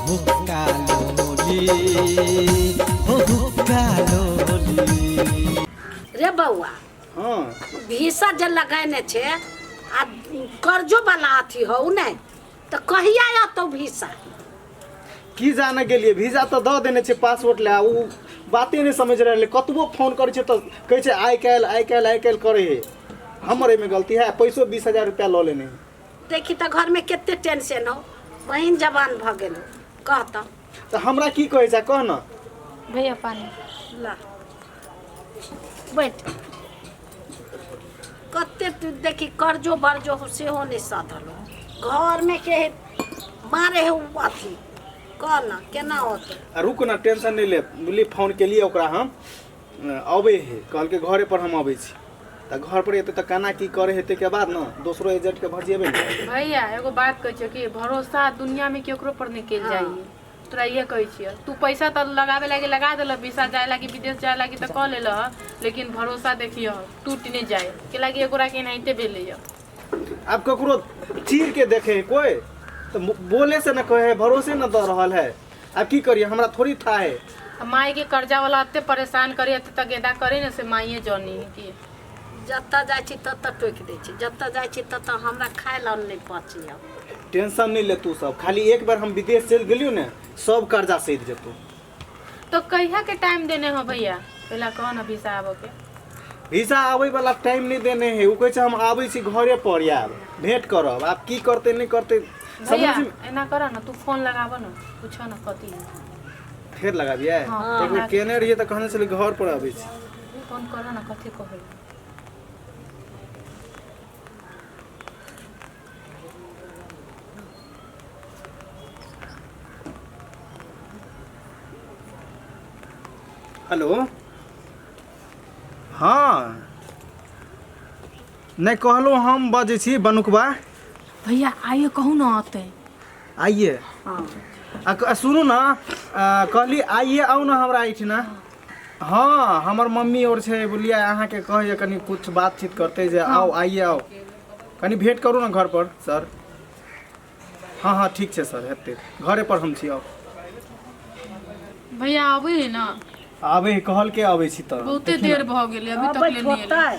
हुक्का लोली, हो हुक्का लोली। रे बौआ। हाँ। भीसा जे लगेने छे आ कर्जो वाला अथी हौ ने, तऽ कहिया अतौ भीसा? की जाने गेलियै, वीजा तऽ दऽ देने छै पासपोर्ट लए, ओ बाते नहि समझि रहलै। कतबो फोन करै छै तऽ कहै छै आइ काल्हि, आइ काल्हि, आइ काल्हि करै है। हमर एहिमे गलती है, पैसो 20,000 रुपया लऽ लेने है। देखी तऽ घरमे कते टेंशन हौ, बहिन जवान भऽ गेल, कह तऽ। तऽ हमरा की कहै छै, कह ने। भैया, पानी। ला, बैठ। कते तू देखी, कर्जो बर्जो हो सेहो नहि सधल हो, घरमे के मारे है उ अथी। कह न, केना होतै? आ रुक ना, टेंशन नहि ले, बुझली? फोन केलियै ओकरा हम, अबै है, कहलकै घरे पर हम अबै छी। तऽ घर पर एतै तऽ केना की करे हेतै के बाद ने दोसरो एजेंट के भजिएबै ने। भैया, एगो बात कहै छियौ कि भरोसा दुनिया में केकरो पर नहीं कयल जाइ। तोरा इहे कहै छियौ, तू पैसा तऽ लगाबे लागी लगा देलह, वीसा जाए लागी, विदेश जाए लागी तऽ कऽ लेलह, लेकिन भरोसा देखियह टूट नहीं जाए के लागी। एगोरा के एनाहिते भेलैया। आब ककरो चीर के देखे है कोई तऽ बोले से न कहे है, भरोसे न दऽ रहल है। आब की करिए, हमरा थोड़ी था है। आ माई के कर्जा वाला एते परेशान करे, एते तगेदा करे ने, से माइए जनी की। जतऽ जाइ छी ततऽ टोकि दै छी, जतऽ जाइ छी ततऽ हमरा खाय लए नहि पचैए। टेंशन नहीं ले तू सब, खाली एक बार हम विदेश चलि गेलियो ने, सब कर्जा सधि जेतौ। तो कहिया के टाइम देने हो भैया, पहला कहो ना वीसा आबऽ के? वीसा आबै वाला टाइम नहीं देने है। ओ कहै छै हम आबै छी घरे पर, आयब, भेंट करब। आब की करतै नहि करतै। भैया, समझ एना कर ना, तू फोन लगाबऽ ना, पूछऽ ना कथी है। फेर लगाबियै? हाँ। एक बेर केने रहियै तऽ कहने छलै घर पर आबै छी। फोन कर ना, कथी कहै। हेलो, हँ, नहि कहलहुँ, हम बजै छी बनुकबा। भैया, आइए कहू ना, अतै। आइए। आ सुनू ने, कहली आइए, आउ ने हमरा एहिठिना। हँ, हमर मम्मी आओर छै, बुझलियै? अहाँके कहैए कनि कुछ बातचीत करतै जे आउ, आइए, आउ, कनि भेँट करू ने घर पर सर। हँ हँ, ठीक छै सर, हेतै, घरे पर हम छी, आउ। भैया, आबै है ना? आबै है, कहलकै अबै छी तऽ। बहुते देखी ने। देर भऽ गेलै, अभी तक ले नहि एलै।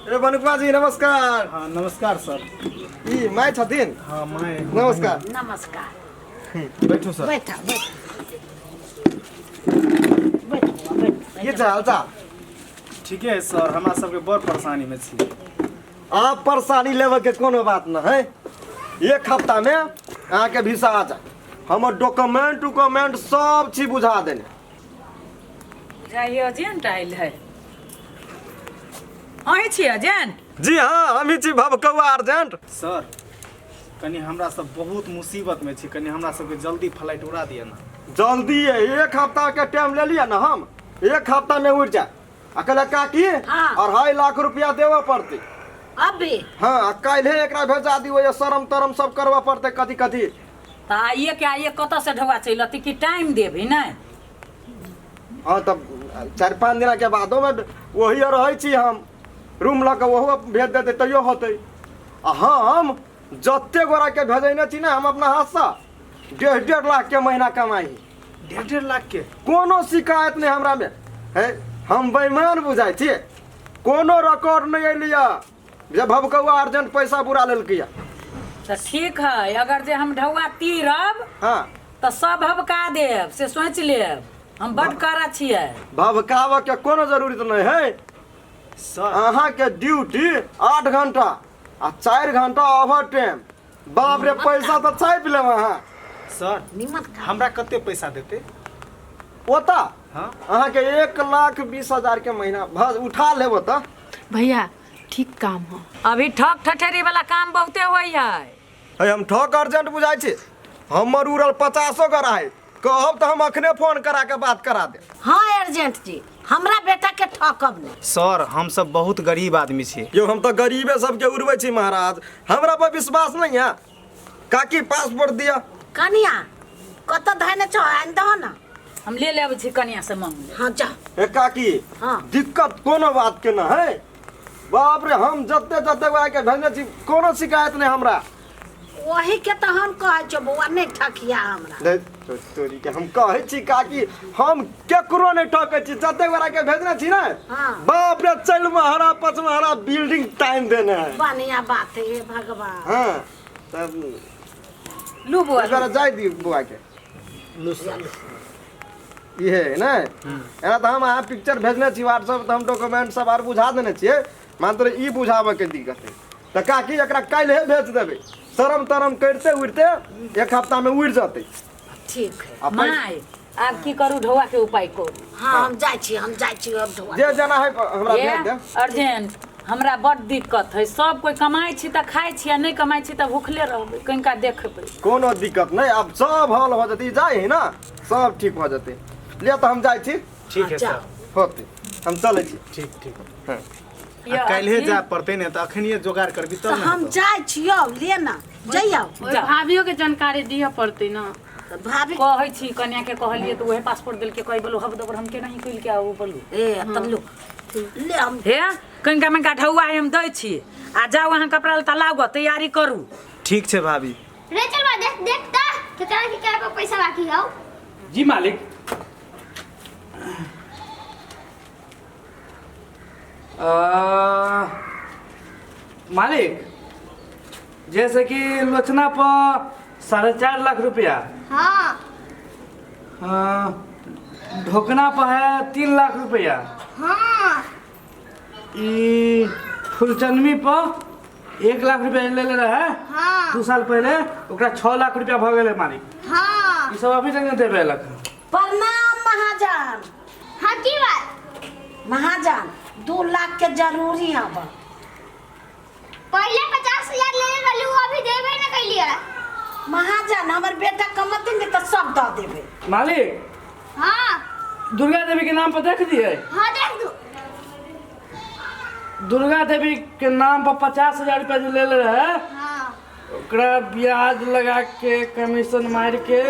अरे बनुकवा जी, नमस्कार। हँ, नमस्कार सर। ई माय छथिन? हँ, माय। नमस्कार। नमस्कार। बैठू सर। बैठ बैठ बैठ बौआ, बैठ। की छै हालचाल? ठीके है सर, हमरा सबके बड़ परेशानीमे छी। आप परेशानी लेबे के कोनो बात न है। एक हफ्ता में अहाँके भिसा आ जाए। हमर डॉक्यूमेंट उक्यूमेंट सब चीज बुझा देने। बुझाइए एजेंट आयल है। अहीं छी एजेंट? जी हाँ, हम ही छी भवकौआ अर्जेंट। सर, कनि हमरा सब बहुत मुसीबत में छी, कनि हमरा सबके जल्दी फ्लाइट उड़ा दिअ ना। जल्दी है, एक हफ्ता के टाइम ले लिया ना हम, एक हफ्ता में उड़ जाए। आ कहले काकी, हाँ। 2.5 लाख रुपया देबऽ पड़तै। अभी? हाँ, आ काल्हे एकरा भेजा दियो, ये शरम तरम सब करबऽ पड़तै, कथी कथी। तऽ आइए के आइए कतऽ से ढौआ चलि अती कि टाइम देबही नहि? हाँ, तब 4-5 दिना के बादो में वही रहै छी हम, रूम लऽ कऽ ओहो भेज देतै तैयो होतै। आ हम जते गोरा के भेजैने छी ने हम अपना हाथसँ, 1.5-1.5 लाख के महीना कमाइ। 1.5-1.5 लाख के? कोनो शिकायत नहि हमरा में है। हम बेईमान बुझाइ छी? कोनो रिकॉर्ड नहि अयलियै जे भवकौआ अर्जेंट पैसा बुरा लेलकै। तऽ ठीक है, अगर जे हम ढौआ तीरब तऽ सब भबका देब, से सोचि लेब। हम बड कड़ा छियै। भवकाबऽ के कोनो जरूरत नहि है। सर, अहाँके ड्यूटी 8 घंटा आ 4 घंटा ओवर टाइम। बाप रे, पैसा तऽ छापि लेब अहाँ। सर, निमन काम। हमरा कते पैसा देतै? ओतऽ? हाँ। अहाँके 1,20,000 के महीना भऽ उठा लेब ओतऽ। भैया, ठीक काम हो। अभी ठक ठठेरी वाला काम बहुते होइ है। है, हम ठक अर्जेंट बुझाइ छी? हमर उड़ल 50 गरा है। कहब तऽ हम अखने फोन करा के बात करा देब। हाँ एजेंट जी, हमरा बेटा के ठकब नहि। सर, हम सब बहुत गरीब आदमी छी। यौ, हम तऽ गरीबे सबके उड़बै छी महाराज। हमरा पर विश्वास नहीं है? काकी, पासपोर्ट दिअ। कनिया, कतऽ धैने छौ? आनि दहो ने। हम ले लेबै छी, कनिया से मांग लेब। हाँ, जा। हे काकी। हाँ। दिक्कत कोनो बात के न है। बाप रे, हम जते जते गोरा के भेजने छी, कोनो शिकायत नहीं हमरा। वही के तऽ हम कहै छियौ बौआ नहि ठकिया हमरा। दे तोरी के हम कहै छी काकी हम केकरो नहि ठकै छी जते गोरा के भेजने छी ने हाँ। बाप रे चल महरा पच महरा बिल्डिंग टाइम देने है। बढ़िया बात है हे भगवान। हाँ तब लू बौआ जरा जाय दी बुआ के इहे है ने एना तऽ हम अहाँ पिक्चर भेजने छी व्हाट्सएप तऽ हम डॉक्यूमेंट सब आर बुझा देने छियै मात्र ई बुझाबऽ के दिक्कत है तऽ काकी एकरा काल्हि भेज देबै शरम तरम करिते उड़िते एक हफ्ता में उड़ि जेतै। ठीक है। आ माय आब की करू ढौआ के उपाय करू। हाँ हम जाइ छी हम जाइ छी अब ढौआ। जे जेना है हमरा भेज देब। अर्जेंट हमरा बड दिक्कत है सब कोई कमाइ छी तऽ खाइ छी आ नहि कमाइ छी तऽ भूखले रहबै कनिका देखबै। कोनो दिक्कत नहीं अब सब हल हो जेतै जाइ है ना सब ठीक हो जेतै। ले तऽ हम जाइ छी। ठीक है जाओ। सर। होतै हम चलै छी। ठीक ठीक। हाँ। आ काल्हे जाय पड़तै ने तऽ अखनिये जोगाड़ करबी तऽ तब ने हम हेतौ। जाइ छियौ ले ना जइयौ। ओहि भाभियो के जानकारी दिअ पड़तै ना। तऽ भाभी कहै छी कन्या के कहलियै तऽ उहे पासपोर्ट देलकै कहै बोलू हब दबर हम केना ही कइल के आबू बोलू। ए तब लो ले हम हे कनिका मनिका ढौआ हम दै छी आ जाउ अहाँ कपड़ा लत्ता लाउ गऽ तैयारी करू। ठीक छै भाभी। रे चलवा देख देख त केकरा के केकरा पर पैसा बाकी हौ। जी मालिक। मालिक जैसे कि लोचना पर 4.5 लाख रुपया। हाँ। ढोकना पर है 3 लाख रुपया। हाँ। ई फुलचनमी पर 1 लाख रुपया ले ले रहे। हाँ। 2 साल पहले ओकरा 6 लाख रुपया भ गेलै मालिक। हाँ। ई सब अभी तक नहीं देबे लक। प्रणाम महाजन। हाँ की बात? महाजन 2 लाख के जरूरी हब। पहले 50,000 ले ले रहलू अभी देबे न कैलिए। महाजन हमर बेटा कमतिन तऽ सब दऽ देबै। मालिक। हाँ। दुर्गा देवी के नाम पर देख दिए। हाँ देख दू। दुर्गा देवी के नाम पर 50,000 रुपया जो ले ले रहे। हाँ। ओकरा ब्याज लगा के कमीशन मार के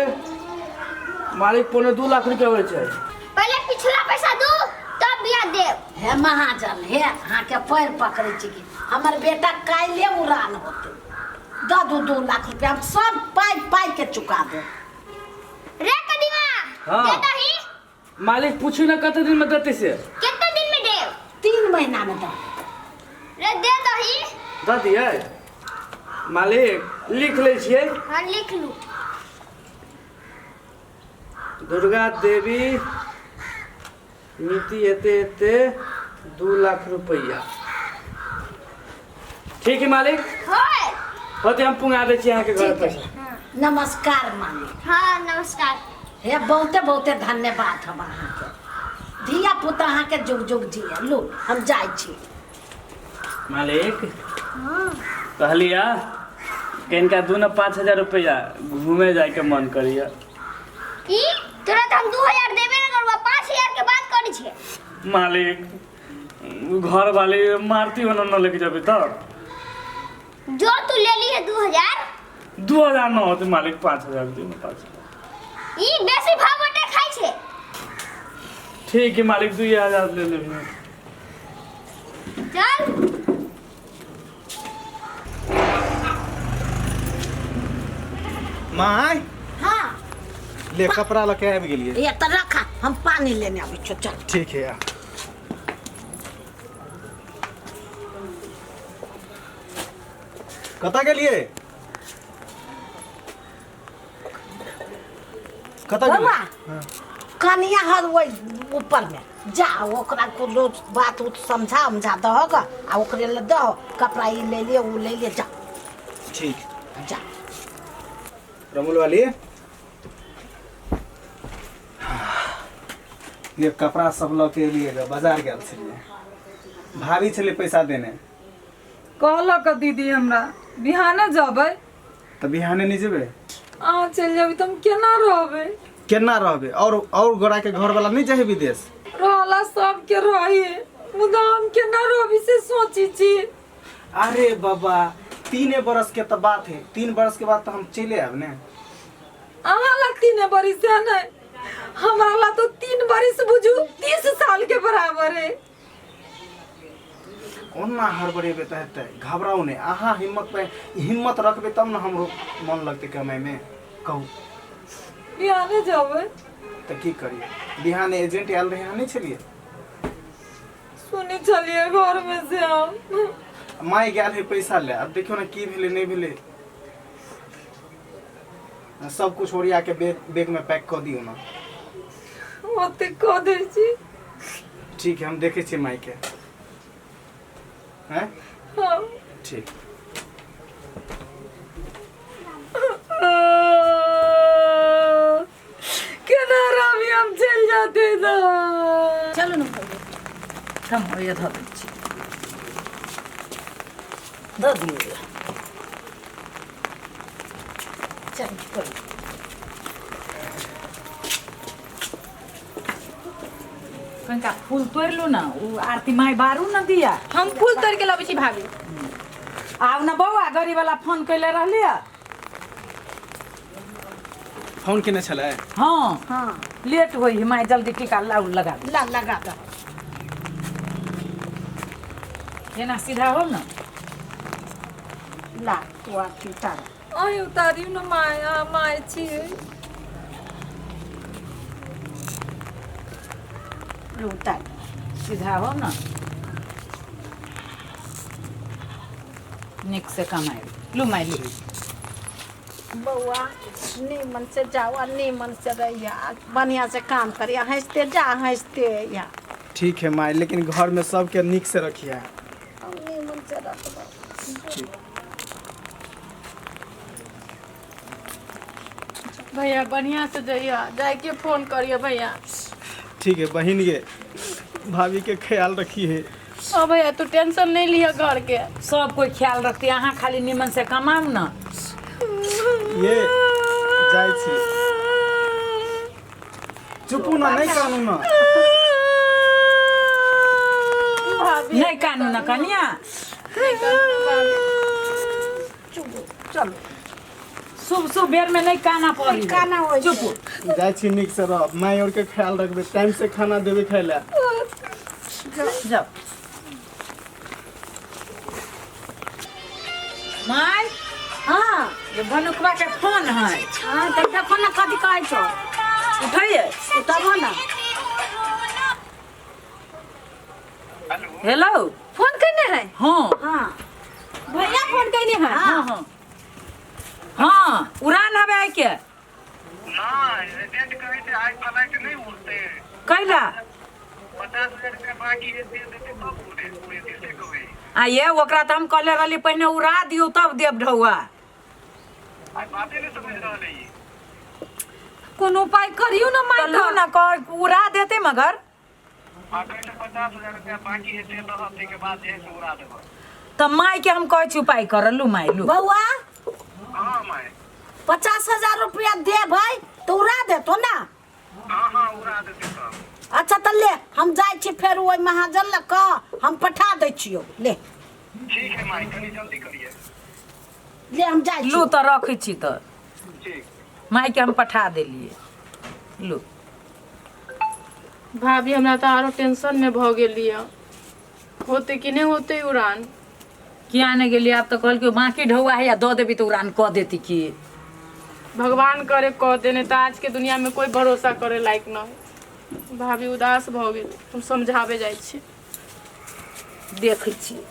मालिक 1.75 लाख रुपया होइ छै। पहले पिछला पैसा दू तब ब्याज देब। हे महाजन हे अहाँके पैर पकड़ै छी कि हमर बेटा काल्हि उड़ान होतै दऽ दू 2 लाख रुपया हम सब पाइ पाइ के चुका देब। रे कदीमा। हाँ। दे दही। मालिक पूछू ना कते दिन में देते से। कितने दिन में देब? 3 महीना में दऽ। रे दे दही। दऽ दियै मालिक लिख लै छियै। हाँ लिख लू। दुर्गा देवी मिति एते एते 2 लाख रुपया। ठीक है मालिक। होते हम पुंगा दै छी अहाँके घर पैसा। नमस्कार मालिक। हाँ नमस्कार। हे बहुते बहुते धन्यवाद हम अहाँके धिया पुता अहाँके जुग जुग जिए। लू हम जाइ छी। मालिक कहलिया कनिका 2 न 5,000 रुपया घूमे जाए के मन करिया। ई तोरा त हम 2,000 देबे न करबो 5,000 के बात करै छे। मालिक घर वाले मारती होना न लेके जाबे तब। जो तू ले ली है 2,000। 2,000 न होते मालिक 5,000 दे 5,000। ई बेसी भाव बटे खाइ छे। ठीक है मालिक 2,000 ले लेबे। चल। My. हाँ। ले कपड़ा लके आबि गेलियै। ये तऽ रखा हम पानी लेने आबै छियौ चल। ठीक है। कतऽ गेलियै? कतऽ गेलियै? कनिया हर ओहि ऊपर में जा ओकरा कोनो बात उत समझा उमझा दहक आ ओकरे लए दह कपड़ा ई ले लिए उ ले लिए जा। ठीक जा। रमुल वाली ये कपड़ा सब लऽ के एलियै गे बाजार गेल छलियै भाभी छलै पैसा देने। कहलक दीदी हमरा बिहाने जबै। तऽ बिहाने नहि जेबै? अहाँ चलि जेबै तऽ हम केना रहबै? केना रहबै? और गोरा के घर वाला नहीं जाए विदेश? रहला सबके रही मुदा हम केना रहबी से सोची छी। अरे बाबा 3 बरस के तो बात है 3 बरस के बाद तो हम चले आब ने। अहाँ ला 3 बरिस है ने हमरा ला तो 3 बरिस बुझू 30 साल के बराबर है। कोना हड़बड़ेबै तऽ हेतै? घबराउ नहि, अहाँ हिम्मत पे हिम्मत रखबै तब ने हमरो मन लगतै कमाइमे। कहू। बिहाने जेबै। तऽ की करियै? बिहाने एजेंट आयल रहै, अहाँ नहि छलियै? सुनै छलियै घरमे से हम। माय गेल है पैसा ले, आब देखियौ ने की भेलै नहि भेलै। सब कुछ ओरिया के बैग में पैक कऽ दियौ ने। ओते कऽ दै छी। ठीक है, हम देखै छियै माय के। हैं? हाँ। ठीक। केना रवि हम चलि जाते ना। चलू ने भैया। हम होइए धऽ दै छी, धऽ दियौ। चल चल। कनिका फूल तोड़ि लू ने, ओ आरती माय बारू ने दिया। हम फूल तोड़ के लबै छी भाभी। आउ ने बौआ, गरीब वाला फोन कैले रहलियै। फोन केने छलै? हाँ। हाँ। लेट होइ है माय, जल्दी टीका लाउ लगा दे। ला लगा दे। एना सीधा हो ने। ला तू आरती उतार। अहीं उतारियौ ने माय, अहाँ माय छियै। लू उतार। सीधा हो ने, नीक से कमाइ लू माय, लू। बौआ, नीमन से जाओ आ नीमन से रहिया, बढ़िया से काम करिया, हंसते जा हंसते अइहा। ठीक है माय, लेकिन घर में सबके नीक से रखिए। हम नीमन से रखबै। ठीक। भैया बढ़िया से जइया, जाके फोन करियो भैया। ठीक है बहिन गे, भाभी के ख्याल रखिए। ओ भैया तू टेंशन नहीं लिया घर के। सब कोई ख्याल रखते, अहाँ खाली निमन से कमाउ ने। ये जाइ छी, चुपू ना, नहीं कानू ना। भाभी नहीं कानू ना कनिया। नहीं कानू भाभी। चुप चलो। शुभ शुभ बेर में नहीं काना पड़ी। काना होइ छै। चुप। जाइ छी, नीक से रह, माय और के ख्याल रखबे, टाइम से खाना देबे खाय ला। जाओ माय। हाँ। ये भनुकवा के फोन है। हाँ तऽ देखो ने कथी कहै छौ। उठाइए। उठाबो ना। हेलो। फोन केने है? हाँ। हाँ। भैया फोन केने है? हाँ हाँ हाँ, उड़ान हवे आइ के। ना, एजेंट कहै छै आइ फ्लाइट नहि उड़तै। कैला? 50,000 रुपया बाकी है, दे देतै तब उड़े उड़ेतै से कहै। आ ये ओकरा तऽ हम कहले रहली पहिने उड़ा दियौ तब देब ढौआ। आइ बाते नहि समझ रहल है ई। कोनो उपाय करियौ ने माय। तऽ लू ने कह उड़ा देतै मगर। आ कहै छै 50,000 रुपया बाकी है से दहऽ, ताहिके बाद जे है से उड़ा देबऽ। तऽ माय के हम कहै छी उपाय कर लू माय, लू। बौआ। हाँ माय। 50,000 रुपया दे भाई तो उड़ा देतो ना। हाँ हाँ उड़ा देतै तब। अच्छा तऽ ले, हम जाइ छी फेर ओहि महाजन लग कऽ हम पठा दै छियौ, ले। ठीक है माय, कनी जल्दी करिए। ले हम जाइ लू छी। तऽ रखै छी तऽ। ठीक। माय के हम पठा देलियै, लू। भाभी हमरा तऽ आरो टेंशन में भऽ गेली है, होते कि नहीं होते उड़ान। किया नहि गेलियै? आब तऽ कहलकै बाँकी ढौआ है, दऽ देबी तऽ उड़ान कऽ देती की। भगवान करे कऽ दे, नहीं तऽ आज के दुनिया में कोई भरोसा करे लायक न है। भाभी उदास भऽ गेल, हम समझाबे जाइ छी। देखै छियै।